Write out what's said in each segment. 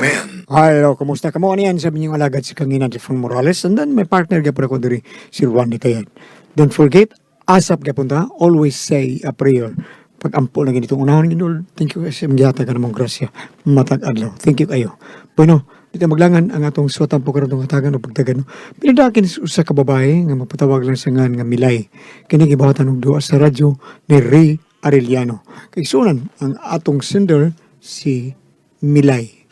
MN. Hello, kumusta ka mo? Ano yan? Sabi niyong alagad si Kangina Jeffon Morales. And then may partner gyapon ako diri, si Juan Nitayan. Don't forget, asap gyapon ta, always say a prayer. Pag ampo na ganitong unahon ginol, thank you kasi gihatag ka namong grasya matag adlaw. Thank you kayo. Bueno, dito maglangan ang atong suwatan po karon tong hatagan o pagdagan. No? Pinadakin sa usa ka babae nga mapatawag lang sa ngan nga Milay. Kini gibuhatan og duwa sa radyo ni Ray Arellano. Kay sunan ang atong sender si Milay.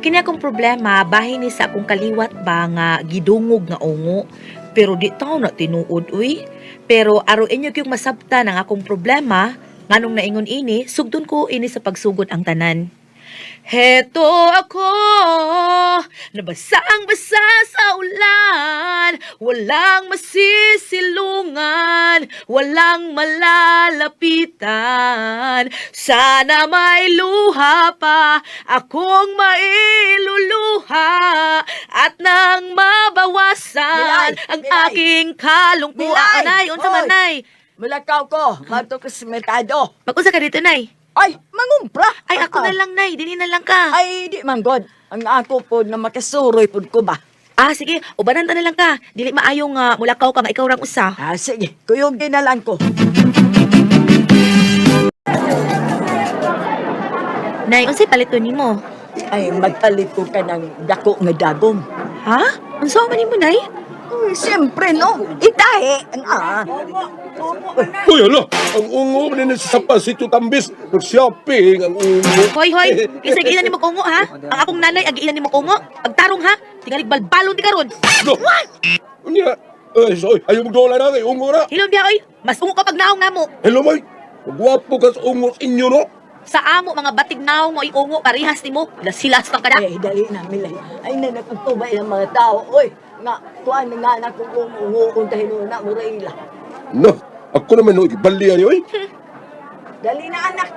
Kini akong problema bahin ni sa akong kaliwat ba nga gidungog nga ungo pero di taw na tinuod uy. Pero aron inyo gyud masabtan ang akong problema nganong naingon ini sugdon ko ini sa pagsugod ang tanan. Heto ako, nabasang-basa sa ulan, walang masisilungan, walang malalapitan. Sana may luha pa akong mailuluha at nang mabawasan Milay! ang Milay! aking kalungkuan. Milay! Nay, unsa man Hoy! nay? Mulakaw ko, madto ko sa merkado. Mag-unsa ka dito, nay? Ay, mangumpra. Ay, ako na lang, nay. Dini na lang ka. Ay, di man god. Ang ako po na makasuroy pod ko ba? Ah, sige. Ubanan ta na lang ka. Dili maayong mulakaw ka nga ikaw rang usa. Ah, sige, kuyog din na lang ko. Nay, unsay palito nimo? Ay, magpalit ko ka ng dako nga dagom. Ha? Unsa man nimo, Nay? Uy, siyempre, no. Itahe. Ang ah. Uy, ala! Ang ungo man sa Pasito Tambis. Nag-shopping ang ungo. Hoy, hoy. Kinsa giilan nimo kongo, ha? Ang akong nanay ang giilan nimo kongo. Pagtarong ha? Tingalig balbalon ti karon. No! Unya! Ay, soy, ayaw magdola na kay ungo na. Hilom biya oy. Mas ungo ka pag naong namo. Hello, may. Gwapo ka sa ungo sa inyo, no? Sa amo mga batig naong mo ungo parehas nimo. Lasilas kang kada. Eh, dali na, Milay. Ay, na nagpagtubay ang mga tao. Uy, nga, kuan na nga na kung umungo dahil na muraila. No! Ako naman, no, ibalian niyo, eh. Dali na, anak.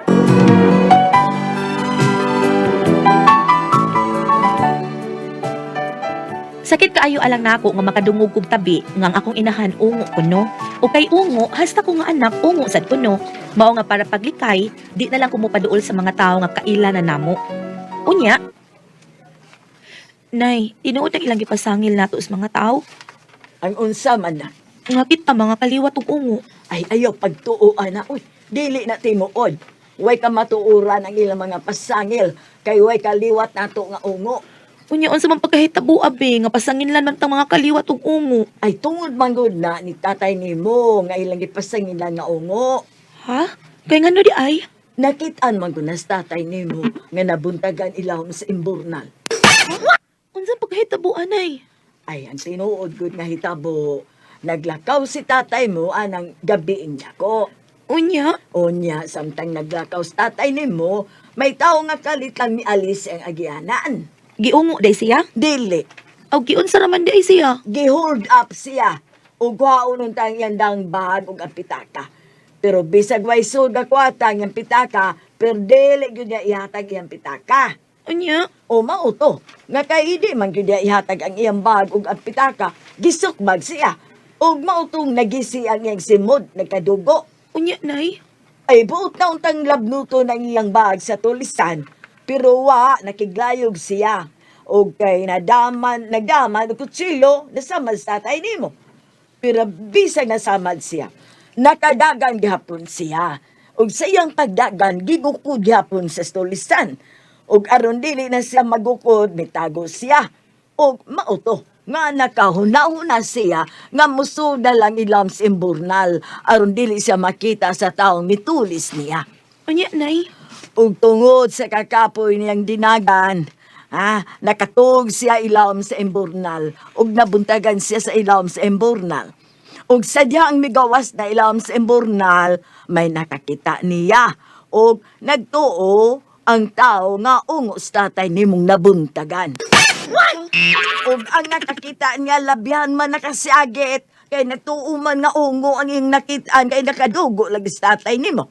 Sakit kaayo alang nako nga makadungog kog tabi nga ang akong inahan ungo kuno. O kay ungo, hasta ko nga anak ungo sad kuno. Mao nga para paglikay, di na lang ko mopaduol sa mga tawo nga kaila na namo. Unya, Nay, tinuod ang ilang gipasangil nato sa mga tao. Ang unsa man na. Nga kita mga kaliwat og ungo. Ay, ayaw pagtuo, ana. Uy, dili na timuod. Way ka matuuran ang ilang mga pasangil. Kay way kaliwat nato nga ungo. Unya unsa man pagkahitabo abe nga pasanginlan man tang mga kaliwat og ungo. Ay, tungod man gud na ni tatay nimo nga ilang gipasangilan nga ungo. Ha? Kay ngano di ay? Nakitaan man gud na sa tatay nimo nga nabuntagan ilawom sa imburnal. Unsa pagkahitabo anay? Ay, ang tinuod gud nga hitabo. Naglakaw si tatay mo anang gabiin niya ko. Unya, Unya, samtang naglakaw sa tatay nimo, may tao nga kalit lang mialis ang agianan. Giungo day siya? Dili, Aw giunsa ra man di ay siya? gihold up siya. Ug waon untang iyang bag ug ang pitaka. Pero bisag way sud nga kwata ang iyang pitaka, pero dili gyud niya ihatag iyang pitaka. Unya, O mao to, nga kay hindi man gyud niya ihatag ang iyang bag ug ang pitaka, gisukbag siya. Ug mao tong nagisi ang iyang simod, nagkadugo. Unya nay. Ay buot na untang labnuto ng iyang bag sa tulisan, pero wa nakiglayog siya. Og kay nadaman, nagdaman og kutsilyo, nasamad sa tatay nimo. Pero bisag nasamad siya, nakadagan gihapon siya. Og sa iyang pagdagan, gigukod gihapon sa tulisan. Og aron dili na siya magukod, mitago siya. Og mauto, nga nakahuna-huna siya nga musuda lang ilam sa imburnal aron dili siya makita sa taong mitulis niya. Unya nay. Ug tungod sa kakapoy niyang dinagan, ha, nakatug siya ilawom sa imburnal ug nabuntagan siya sa ilawom sa imburnal. Ug sa diyang migawas na ilawom sa imburnal, may nakakita niya ug nagtuo ang tao nga ungo sa tatay nimong nabuntagan. Ug ang nakakita niya labihan man nakasiagit kay nagtuo man nga ungo ang iyang nakitaan kay nakadugo lagi sa tatay nimo.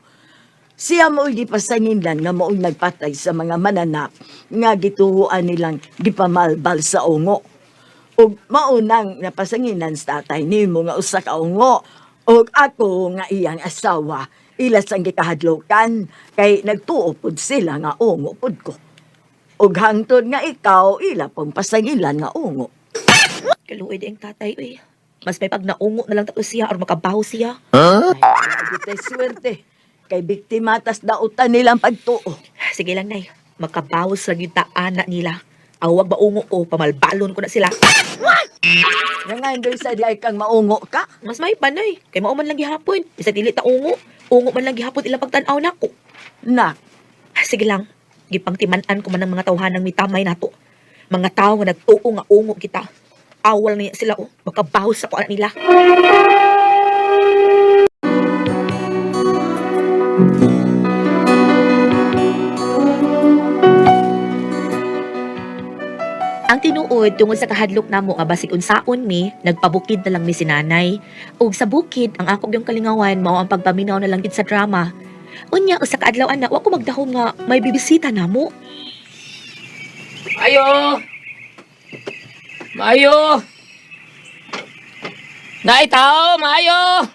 Siya mo'y gipasanginlan nga mo'y nagpatay sa mga mananak nga gituhuan nilang gipamalbal sa ungo. Ug maunang napasanginan sa tatay nimo nga usa ka ungo. Ug ako nga iyang asawa, ilas ang gikahadlokan kay nagtuo pud sila nga ungo pud ko. Ug hangtod nga ikaw ila pong pasangilan nga ungo. Kaluoy di ang tatay, uy. Mas may pag naungo na lang tapos siya or makabaho siya. Ay, wala gyud tay swerte kay biktima tas dautan nilang pagtuo. Sige lang, Nay. Makabawas sa gyud ta ana nila. Awag baungo ko, pamalbalon ko na sila. Nga nga doy sa di ay kang maungo ka. Mas may panay. Kay mao man lang gihapon. Bisag dili ta ungo. Ungo man lang gihapon ilang pagtan-aw nako. Nak, Sige lang. Gipangtiman-an ko man ang mga tawhanang mitamay nato. Mga tao nga nagtuo nga ungo kita. Awal niya sila oh. Makabawas sa kuan nila. Ang tinuod tungod sa kahadlok namo nga basig unsaon mi, nagpabukid na lang mi si nanay. Ug sa bukid, ang akong yung kalingawan mao ang pagpaminaw na lang gid sa drama. Unya usa ka adlaw ana, wa ko magdahom nga may bibisita namo. Ayo! Maayo! Naay tao, maayo!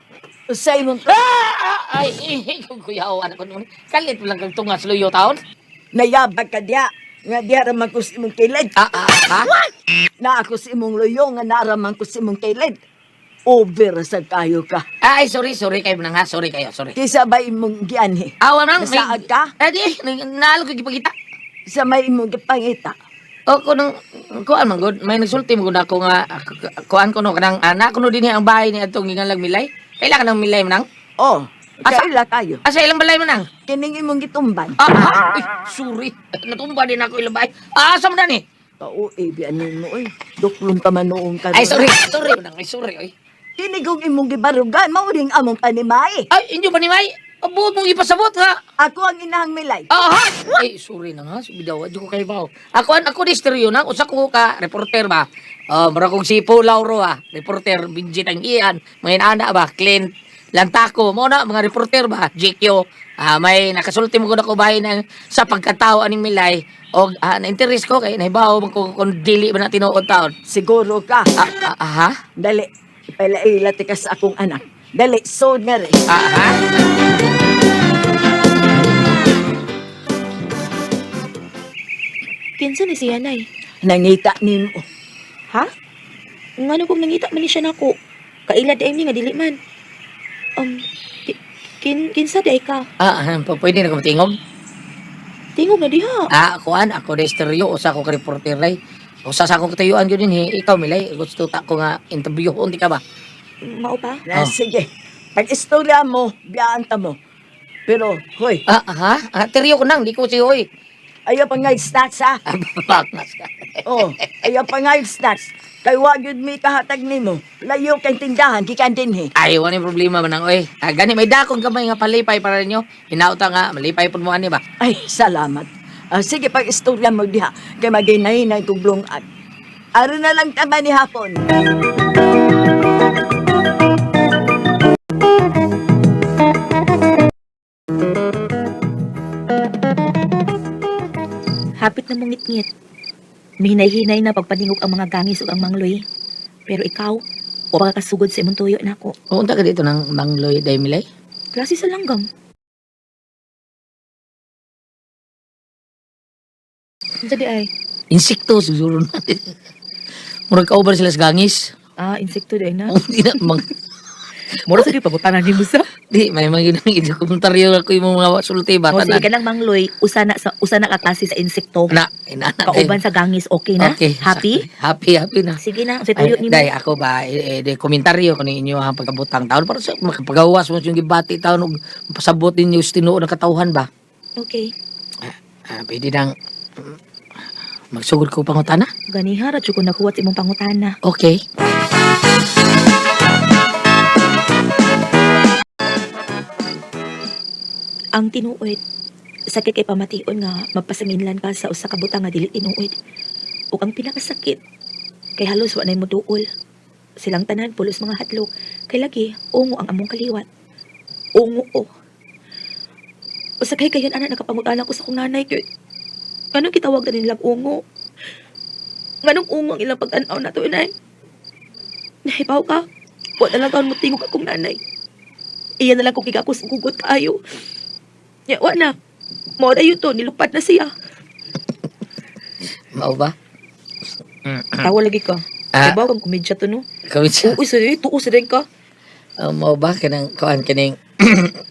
usay mong Ah! Ay, eh, kuyaw, anak ko naman. Kalit mo lang kang tungas luyo taon. nayabag ka diya. Nga diya raman ko sa imong kilid. Ah, ah, ha? Na ako sa imong luyo nga naraman ko sa imong kilid. Over sa kayo ka. Ay, sorry, sorry kayo nang ha. Sorry kayo, sorry. Kisa ba imong gianhi? Awa nang, Nasaad ka? Eh, di, naalo ko gipagita. Sa may imong gipangita. O, kunang, kuan man gud, may nagsulti mo gud ako nga, kuan ko no, kanang, anak ko no din ang bahay ni atong gingalag milay. Kailangan ng milay manang? Oh, Asa? kaila kayo. Asa ilang balay manang? Kining imong gitumban. Ah, ah, ay, sorry. Natumba din ako ilang bahay. Ah, asa man na ni? Kauib yan mo oy. Duklong ka man noong ka. Ay, sorry, sorry. Manang, ay, sorry, oy. Kinigong imong gibarugan, mao ring among panimay. Ay, inyo ba ni May? Abot mong ipasabot ha. Ako ang inahang milay. Ah, ha? Ay, sorry na nga. Bidaw, di ko kayo ba? Ako, ako di stereo na. Usa ko ka, reporter ba? Oh, mura kong si Paul Lauro ah. Reporter, Benji Tangian. Mga inaana ba? Clint Lantako. Mo na, mga reporter ba? JQ. Ah, may nakasulti mo ko na ko bahay na sa pagkatao aning milay. O, ah, na-interest ko kay nahibaw man ko kung dili ba na tinuod taon. Siguro ka. Ah, ah, ah, ha? Dali, ipailaila ti ka sa akong anak. Dali, sod nga rin. Ah, ha? Kinsa ni siya, Nay? Nangita nimo. Ha? Ngano kung nangita man ni siya nako? Kaila di ay mi nga dili man. Um, kinsa di ay ka? Ah, ah, pwede na ko matingog? Tingog na diha. Ah, kuan ako de stereo usa ko ka reporter lay. Usa sa akong katayuan gyud dinhi, ikaw milay, gusto ta ko nga interview unti ka ba? Mao pa? Na, Oh. sige. Pag istorya mo, biyaan ta mo. Pero, hoy, Ah, ha? Ah, teryo ko nang, di ko si hoy. ayaw pa nga snacks ha. Ah, baknas ka. Oh, ayaw pa nga snacks. Kay wa gyud mi kahatag nimo. Layo kay tindahan gikan dinhi. Ay, wala yung problema man ang oy. Ah, gani may dakong gamay nga palipay para ninyo. Hinauta nga malipay pud mo ani ba. Ay, salamat. Ah, sige, pag istorya mo diha kay maginay-hinay kog lungat. Aron na lang tama ni hapon. Hapit na mong ngit-ngit. Mihinay-hinay na pagpaningog ang mga gangis ug ang mangloy. Pero ikaw, wa pa kasugod sa imong tuyo nako. Unta ka dito ng Mangloy day milay. Klase sa langgam. Unsa di ay? Insekto siguro na. Murag kauban sila sa gangis. Ah, insekto di ay na. Di na mang Mura sa di pagutanan nimo sa. di may mga ginang ito komentaryo ako yung mga sulti ba O sige tanan. kanang mangloy, usa na ka klase sa insekto. Na, inana. Kauban sa gangis, okay na? Okay. Happy? Happy, happy na. Sige na, sa tuyo Ay, nimo. day, ako ba, eh, eh, de, komentaryo ko ninyo ang pagkabutang taon para sa makapagawas mo yung gibati taon ug pasabot ninyo sa tinuod ng katawhan ba? Okay. Ah, pwede nang magsugod ko pangutana? Ganiha ra jud ko nakuwat imong pangutana. Okay. Ang tinuod, sakit kay pamation nga mapasanginlan ka sa usa ka butang nga dili tinuod. Ug ang pinakasakit kay halos wa nay moduol. Silang tanan pulos mga hadlok kay lagi ungo ang among kaliwat. Ungo o. Usa kay kayon ana nakapangutana ko sa akong nanay kay nganong gitawag na nilang ungo? Nganong ungo ang ilang pagtan-aw nato inay? Nahibaw ka. Wa na lang kaon mo tingog akong nanay. Iya na lang kung gigakos og hugot kaayo. Ya, wa na. Mao na yun to, nilupad na siya. Mao ba? Tawa lagi ka. Ah. Ibaw kang komedya to, no? Kawit siya. Uy, sorry, tuo sa rin ka. Mao ba kanang kuan kaning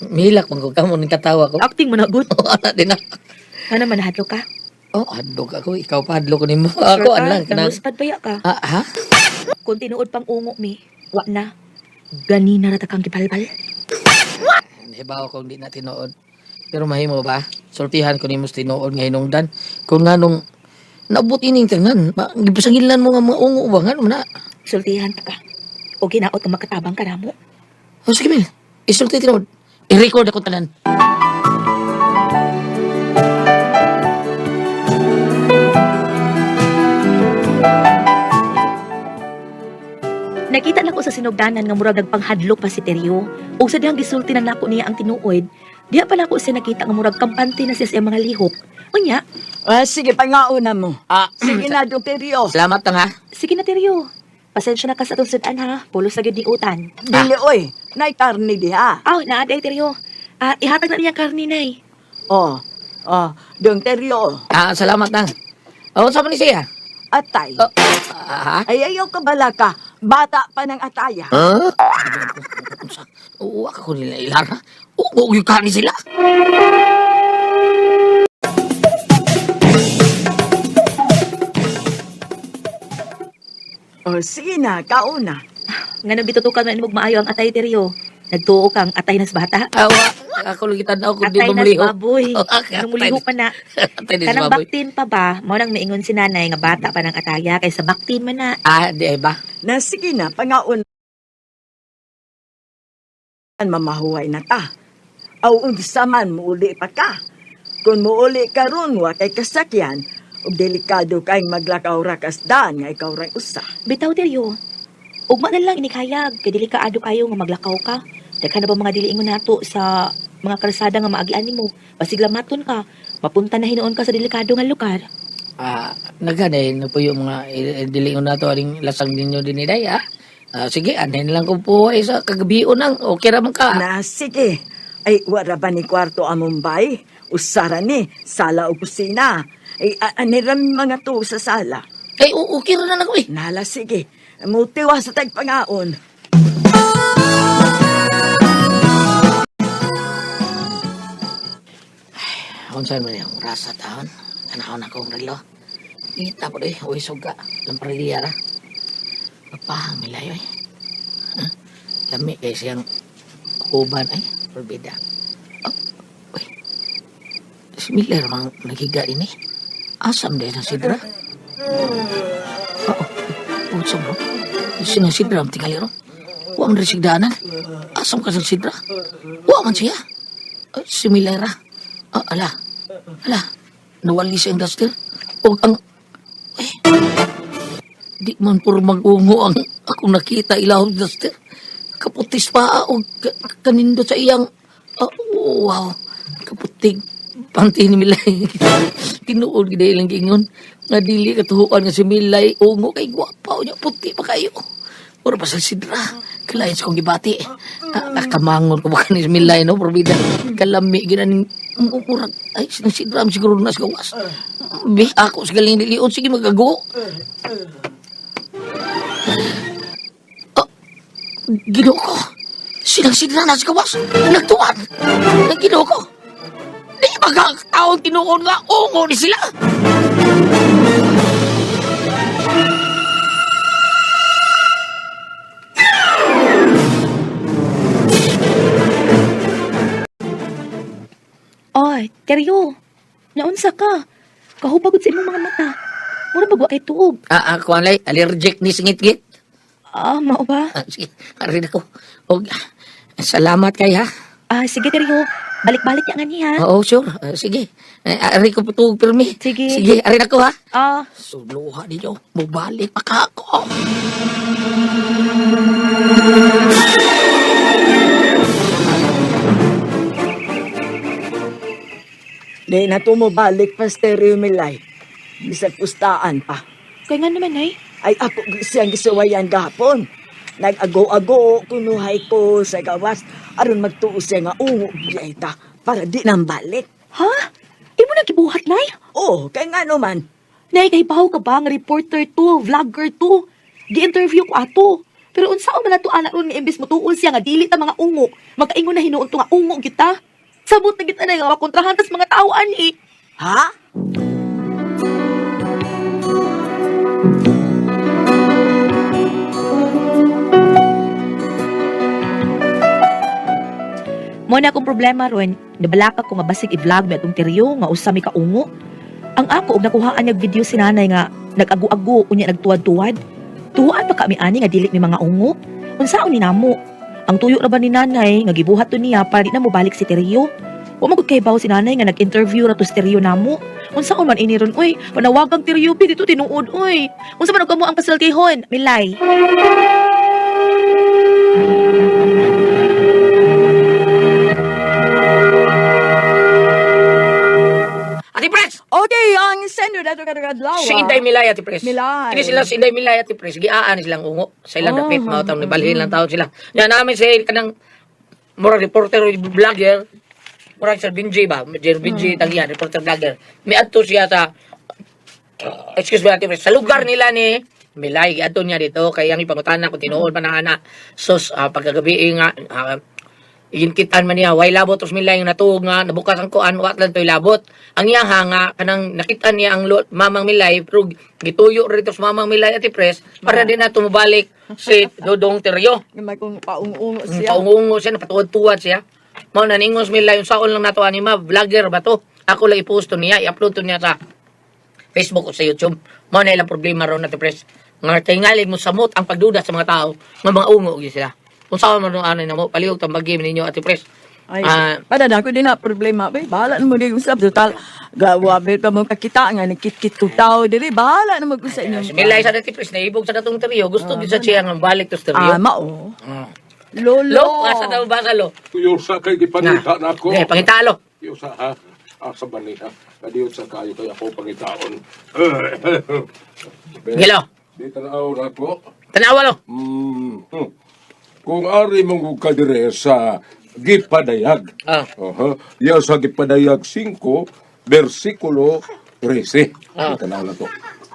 mihilak man ko kamo ning katawa ko. Acting man na good. Ana din na. Ano man, nahadlo ka? Oh, hadlok ako. Ikaw pa hadlok ko nimo. Ako Sure an ka? lang kanang. Nanguspad baya ka? Ah, ha? Kung tinuod pang ungo mi, wa na. Ganina ra ta kang gibalbal. Hibaw kung di na tinuod. Pero mahimo ba? Sultihan ko nimo sa tinuod nga hinungdan. Kung nganong naabot ining tanan, gipasangilan mo nga mga ungo ba ngano man na. Sultihan ta ka. O ginaot ka makatabang ka namo. Oh, sige Mel. Isulti tinuod. I-record ako tanan. Nakita nako sa sinugdanan nga murag nagpanghadlok pa si Teryo. Ug sa dihang gisulti na nako niya ang tinuod, diha pa nako siya nakita nga murag kampante na siya sa iyang mga lihok. Unya, Ah, sige, pangauna mo. Ah, Sige na, Dong Teryo. Salamat tang ha. sige na Teryo. Pasensya na ka sa atong sudan ha. Pulos sa gyud ni utan. Dili, oy. Nay karni diha. Aw, naa day Teryo. Ah, ihatag na niya ang karne nay. Oh, oh, Dong Teryo. Ah, salamat tang. Oh, sa man ni siya? Atay. Oh, ah, ha? Ay, ayaw ka bala ka. Bata pa ng ataya. Huh? Unsa? Uwa ka ko nila ilara. Ungo gyud ka ni sila. Oh, sige na, kauna. Nganong gitutukan man imong maayo ang atay Teryo. Nagtuo kang atay nas bata. Ah, wa. Ako lang gitan-aw kung di Atay ba nas mulihok. baboy. Oh, okay, Nung mulihok pa na. Atay nas Kanang baboy. baktin pa ba? Mao nang miingon si nanay nga bata pa ng ataya kaysa baktin man na. Ah, di ay ba? Na sige na, pangauna. Mamahuway na ta. Aw unsa man muuli pa ka. Kung muuli ka ron, wa kay kasakyan, ug delikado kay maglakaw ra kasdan nga ikaw rang usa. Bitaw Teryo. Ugma na lang inikayag kay dili ka ado kayo nga maglakaw ka. Daghan na ba mga diliingon nato sa mga kalsada nga maagian nimo. Basig lamaton ka, mapunta na hinuon ka sa delikado nga lugar. Ah, naghan eh, napuyo mga dilingon na to aning lasang ninyo din ni Day, ah. Ah, sige, anhin lang ko po ay sa kagabion nang okay ra man ka. Na sige. Ay wara ba ni kwarto ang Mumbai? Usara ni sala o kusina. Ay ani ra mga to sa sala. Ay, okay ra na nako eh. Nala sige. Mutiwa sa tagpangaon. Unsa man yung rasa taon? Tanahon akong relo. Kita po eh, uy suga, lamparilya ra. Papahang milayo eh. Ha? Lami kay siyang uban ay, porbida. Oh, uy. Si Miller mang naghiga ini. Asam din ang sidra. Oo, putso bro. Sinang sidra ang tingali ro. Wa man rin sigdaanan. Asam ka sa sidra. Wa man siya. Ay, si Miller ra. Ah, ala. Ala, nawali siya ang duster. O ang... Eh, di man puro mag-ungo ang akong nakita ilahom duster. Kaputis pa o kanindo sa iyang... Ah, wow, kaputig. Panty ni Milay. Tinuod gid ilang giingon. Nga dili katuhuan nga si Milay ungo kay gwapa unya puti pa kayo. Mura pa sa sidra. Kalain sa kong gibati. Ah, nakamangon ko baka ni Milay no, probida. Kalami ginaning murag. Ay, sinang sidra siguro na sa gawas. Bi, ako sa galing liliot. Sige, magago. Ah, Ginoo ko. Sinang sidra na sa gawas. Nagtuwan. Ang ginoo ko. Di magkakataon tinuon nga ungo ni sila. Oy, Teryo. Naunsa ka? Kahubagod sa imong mga mata. Mura bagwa kay tuog. Ah, ah, kuwan lay, allergic ni singit-git. Ah, mao ba? Ah, sige, arin ako. Og, salamat kay ha. Ah, sige Teryo. Balik-balik niya nga niya. Oo, sure. Ah, sige. Eh, arin ko patugog pirmi. Sige. Sige, arin ako ha. Ah, Suluha ninyo. Mubalik pa ka ako. Di na tumubalik pa stereo Milay. Bisag pustaan pa. Kay nga naman, Nay. Ay ako siyang gisuwayan gahapon. Nag-ago-ago kunuhay ko sa gawas aron magtuo siya nga ungo biyay ta para di nang balik. Ha? Imo na gibuhat, Nay? Oh, kay nga naman. Nay, kay baho ka ba nga reporter to, vlogger to? Gi-interview ko ato. Pero unsaon man nato ana ron nga imbes motuon siya nga dili ta mga ungo, magkaingon na hinuon to nga ungo kita. Sabot na kita na nga makontrahan tas mga tao ani. Ha? Mo na akong problema ron, nabalaka ko nga basig i-vlog mi atong teryo nga usa mi kaungo. Ang ako og nakuhaan niyag video si nanay nga nag-ago-ago unya nagtuwad-tuwad. Tuwaan pa kami ani nga dili mi mga ungo. Unsaon ni namo? Ang tuyo ra ba ni nanay nga gibuhat to niya para di na mobalik si Teryo? Wa man gud kay bawo si nanay nga nag-interview ra to si Teryo namo. Unsaon man ini ron oy, panawagang Teryo pi dito tinuod oy. Unsa man og kamo ang pasultihon, Milay? Ate Pres! Okay, ang sender dato kadladlaw. Si Inday Milay, Ate Pres. Milay. Kini sila si Inday Milay, Ate Pres. Giaan silang ungo. Sa ilang Oh, dapit, mga taong nibalhin lang tao sila. Yan namin sa kanang mura reporter o vlogger. Mura Sir Benji ba? Sir Benji Tagian, reporter vlogger. May adto siya sa excuse me, Ate Pres, sa lugar nila ni Milay, giadto niya dito kay ang ipangutana kung tinuod pa na ana. Sus, pagkagabi nga ginkitan man niya way labot os Milay nga natuog nga nabukas ang kuan wa lang toy labot. Ang iya nga kanang nakita niya ang mamang Milay pero gituyo rito sa mamang Milay, Ate Pres, para di na tumubalik si Dodong Teryo. May kung paungo Ang siya. Paungungo siya, napatuwad-tuwad siya. Mao na ningon si Milay, yung saon lang nato anima, vlogger ba to? Ako lang i-post to niya, i-upload to niya sa Facebook o sa YouTube. Mao na ilang problema ron, Ate Pres. Nga tingali mo samot ang pagduda sa mga tao, nga mga ungo gyud sila. Kung saan man ano na mo, palihog tambagim ninyo, Ate Pres. Ay, Ah, pada na ako din na problema. Bay, bahala na mo din usap. Total, gawa pa mo kakita nga nagkit-kit ko tao diri. Bahala na mag-usap inyo. Si Milay sa Ate Pres, naibog sa datong teryo. Gusto gyud sa siya nga balik to sa teryo. Ah, mao. Mm. Lolo. Lo, asa daw ba sa lo? Usa kay gipanita na ako. Eh, pangitalo. Usa ha. Asa ba ni ha? Kadiyot sa kayo kay ako pangitaon. Gilo. Di tanaw na ako. Tanawa lo. Kung ari mong ka dire sa Gipadayag. Ah. Aha. Ya sa Gipadayag 5 versikulo 13. Ah. Tanaw na to.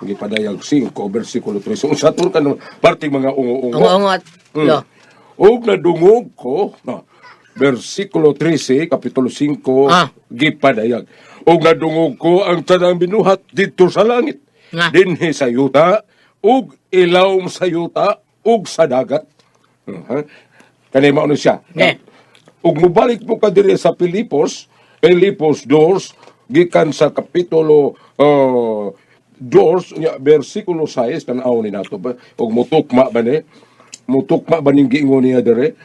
Gipadayag 5 versikulo 13. Unsa to kan parting mga ungo-ungo. Ungo-ungo at lo. Ug nadungog ko, no, versikulo 13, kapitulo 5, gipadayag. Ug nadungog ko ang tanang binuhat didto sa langit. Nga. Dinhi sa yuta, ug ilawom sa yuta, ug sa dagat. Uh-huh. Kani mao ni siya. Ne. Ug mobalik po ka diri sa Pilipos, Pilipos 2, gikan sa kapitulo 2, unya, versikulo 6, tan-aw ni nato ba? Ug mutukma ba ni? Mutukma ba ning giingon niya dire?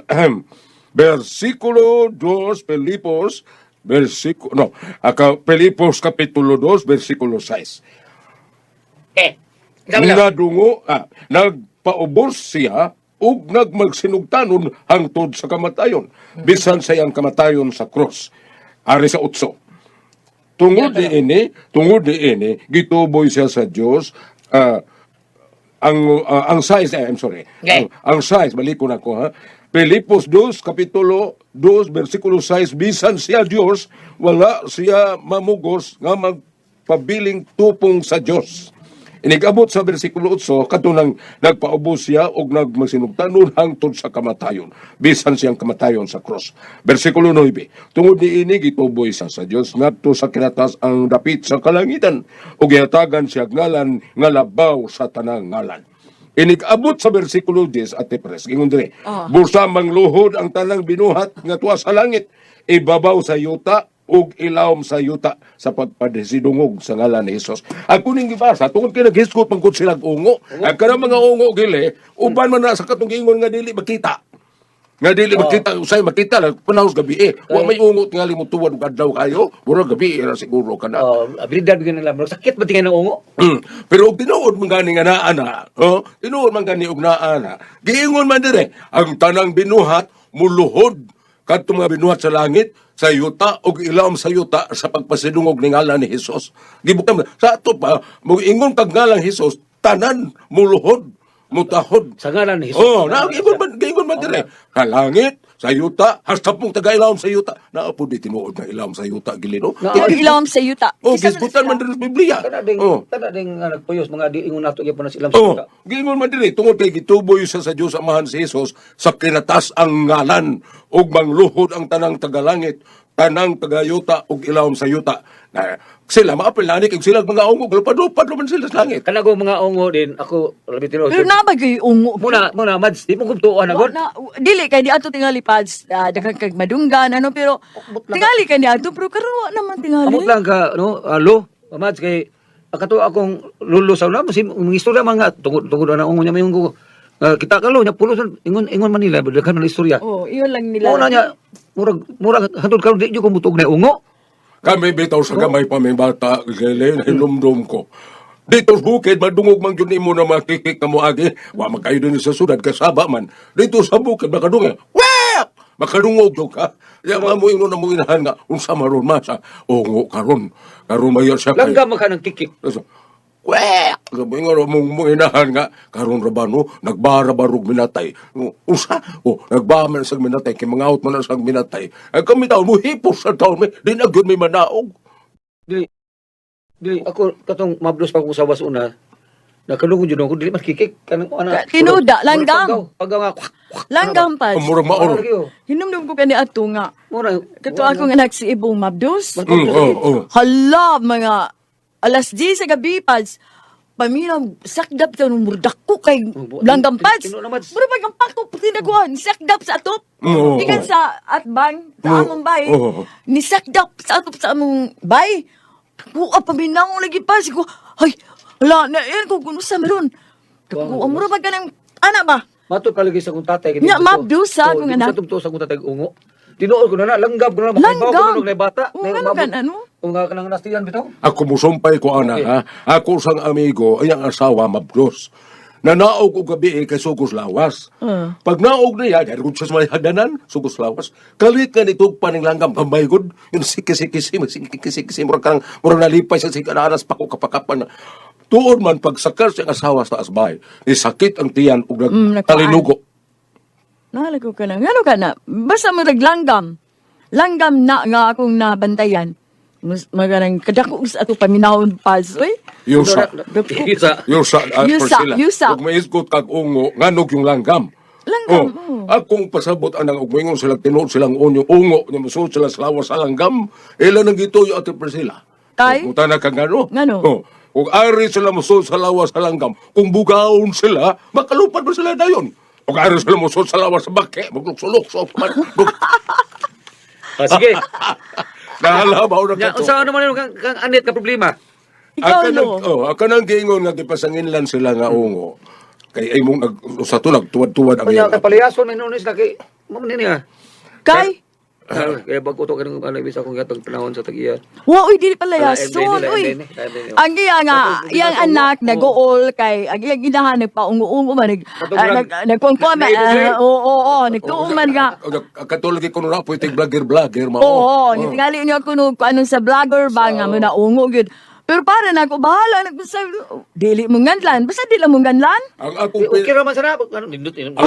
Ahem. Versikulo 2, Pilipos, versikulo, no, aka, Pilipos kapitulo 2, versikulo 6. Eh. Sabi lo. Nadungo, nagpaubos siya ug nagmagsinugtanon hangtod sa kamatayon. Bisan sa iyang kamatayon sa krus. Ari sa utso. Tungod ni ini, gituboy siya sa Dios ang size, I'm sorry. Okay. Ang size, balik ko na ko ha. Pilipos 2, Kapitulo 2, versikulo 6, bisan siya Dios, wala siya mamugos nga magpabiling tupong sa Dios. Inigabot sa versikulo 8, katunang nagpaubos siya og nagmasinugtanon hangtod sa kamatayon, bisan siyang kamatayon sa cross. Versikulo 9, tungod niini gituboy siya sa Dios ngadto sa kinatas ang dapit sa kalangitan ug gihatagan siya ngalan nga labaw sa tanang ngalan. Inikabot sa versikulo 10 at Pres, ingon dire, bursa mangluhod ang tanang binuhat nga tuwa sa langit, ibabaw sa yuta ug ilawom sa yuta sa pagpadesidungog sa ngalan ni Hesus. Ako ning gibasa tungod kay naghisgot man gud silang ungo. Ang kanang mga ungo gili, uban man na sa katong giingon nga dili makita. Nga dili makita, usay makita lang panahon sa gabi eh. Wa may ungo tingali mo tuwad ug adlaw kayo, murag gabi ra siguro kana. Oh, abilidad bigyan nila. Murag sakit ba tingin ng ungo? Pero og tinuod man gani nga naa na, oh, tinuod man gani og naa na. Giingon man dire, ang tanang binuhat muluhod Kadto mga binuhat sa langit, sa yuta ug ilawom sa yuta sa pagpasidungog ni ngalan ni Hesus. Gibukam sa ato pa moingon kag ngalan Hesus, tanan muluhod, mutahod. Sa ngalan ni Jesus. Oh, na giingon man dire. Sa langit, sa yuta, hasta pong taga-ilawom sa yuta. Naa po di tinuod nga ilawom sa yuta gilino. Na- Oh, ilawom sa yuta. Oh, Kisa man gisgutan sila. man diri sa Biblia. Kana ding Oh. kana ding nga nagpuyos mga di ingon nato gyapon na silang sa Oh, yuta. giingon man diri tungod kay gituboy sa Dios Amahan si Jesus sa kinatas ang ngalan ug mangluhod ang tanang tagalangit, tanang tagayuta ug ilawom sa yuta. Na, sila maapil nani kay sila mga ungog lupad-lupad man sila sa langit. Kana ko mga ungo din ako labi tinuod. Pero naa ba gyud ungo? Muna muna Mads, di mo kumtuan na Wa gud. na, dili kay di ato tingali pads, daghan kag madunggan ano pero tingali kay ni ato pero karon wa naman tingali. Amot lang ka no, alo, Mads kay kato akong lulo sa una si mga istorya mga tungod tungod na ungo niya may ungo. Kita ka lo nya pulos ingon ingon Manila daghan man istorya. Oh, iyon lang nila. Muna niya murag murag hantod karon di jud ko mutug na ungo. Kami bitaw sa gamay pa may bata, gilin, hinumdum ko. Dito sa bukid, madungog man yun imo na makikik na moagi. Wa man kayo din sa sudad, kasaba man. Dito sa bukid, makadungog. Wak! Makadungog jud ka. Ya mga mo ingon na mo inahan nga, unsa maron ma sa ungo karon. Karon mayor siya kay. Langgam man ka ng kikik. So, Wek! Sabi nga, mong mong inahan nga, karon ra ba no, nagbara ba rog minatay? Usa, oh, nagbara man sa minatay, kay mangaot man sa minatay. Ay kami taon mo, hipos sa taon, may, di na gyud may manaog. Dili dili ako katong mablos pa ko sa was una. Nakalungod jud ako dili man kikik kanang ana. Tinuda, langgam. Pagaw nga. Kwak, kwak, Langgam pads. Ang murag maor. Mura gyud. Hinumdum ko kani ato nga. Mura. Kato akong anak si Ibong Mabdos. Oh. Hala, mga alas 10 sa gabi, pads. Paminaw, sakdap sa murdak ko kay Oh, langgam pads. Tinuod na, Mads. Mura pag ang pako, tinaguan, sakdap sa atop. Oo, Gikan oo. sa atbang, sa Oo, among bay. oo. Ni sakdap sa atop sa among bay. Kuha, paminaw lagi pa. Sigo, ay, hala, na, yan ko, kung sa meron. Kuha, mura pag kanang, anak ba? Matod palagi sa akong tatay. Nya, mabdos sa akong anak. Sa tugto sa akong tatay ungo. Tinuod ko na na, langgam ko na, makaibaw ko Langgam. na na bata. Oo, nga, ano kan, ano? Kung nga kanang nastiyan bitaw. Ako musumpay ko ana Okay. ha. Ako sang amigo, ay ang asawa mabdos. Nanaog og gabi eh, kay sugos lawas. Pag naog niya, dahil kung siya sa may hagdanan, sugos lawas. Kalit nga nitog pa ning langgam, gamay gud. Yun sikisi-kisi, sikisi-kisi, murag kanang, murag nalipay siya sa kananas pa ko kapakapan. Tuod man, pagsakar siyang asawa sa asbay, isakit ang tiyan ug Nagpaan. nagtalinugo. Nahala ko ka na. Ngano ka na? Basta mo naglanggam. Langgam na nga akong nabantayan. Mas maganang kadako sa ato paminawon pals. Uy, Yusa. Yusa. Yusa, Yusa, Priscilla. yusa. Ug maisgot kag ungo, nganog yung langgam. Langgam, Oh, oo. Akong pasabot anang ug moingon sila tinuod silang unyo ungo nya mosuod sila sa lawas sa langgam. Ila nang gituyo Ate Priscilla. Kay? Kung tana ka ngano? Ngano? Oh. Kung ari sila mosuod sa lawas sa langgam, kung bugaon sila, makalupad ba sila dayon? Kung ari sila mosuod sa lawas sa bake, maglukso-lukso pa man. Ah, sige. Nahalabaw na Nya, kato. unsa naman yung kang, kang anit ka problema? Ikaw, Aka no? oh, aka nang giingon nga gipasanginlan sila nga ungo. Kay ay mong nag usa to nagtuwad-tuwad ang Kanya iyang kay palayason may nunis na kay mo ni niya. Kay? Ah, kaya bago to kanang ano ibig akong gatong panahon sa tag-iya. Wa, uy, dili pala Wala, yason, MD nila, uy. MD nila, MD nila. Ang iya nga, Katong- iyang katong- anak, oo. nag-uol kay, ang iyang inahan, nagpaungo-ungo man, nag, Katong ah, nag- nag, nagkuangkuan man, naibog, ah, oo, oo, oo, nagtuo man nga. Katulad ko na po itig vlogger mao. Oo, oo, tingali niya ako nung ano sa vlogger ba nga mo na ungo gyud. Pero para na ako bahala na ko sa dili mo nganlan, basta dili mo nganlan. Ang akong Okay ra man sana ano nindot ang ako,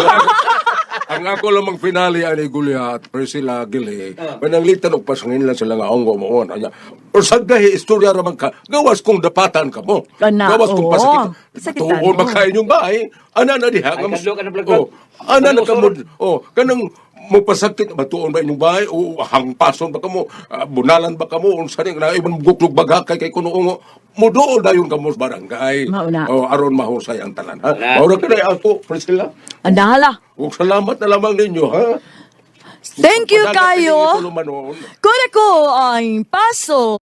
ang ako lamang finale ani Gulia at Priscilla Gile. Mananglitan og pasangin lang sila nga ungo mo anya. Or sagdahi istorya ra man ka. Gawas kung dapatan ka mo. Kana, Gawas kung oo. pasakitan. Pasakitan, Tuon oo. makain yung bahay. Ana na diha Ay, kadlok ka ng vlog-vlog. Oh, ana na Ano, ka mo. Oh, kanang mo pasakit batuon ba inyong bahay o hangpason ba kamo, bunalan ba kamo unsa ni na ibang guklog bagakay kay kuno ungo mo dool dayon kamo sa barangay. Mao na. Oh, aron mahusay ang tanan ha. Wala. Maura ka na ako Priscilla. Andahala. Ug salamat na lamang ninyo, ha? Thank you Padagat kayo. ninyo tulumanon. Kuna ko ang paso.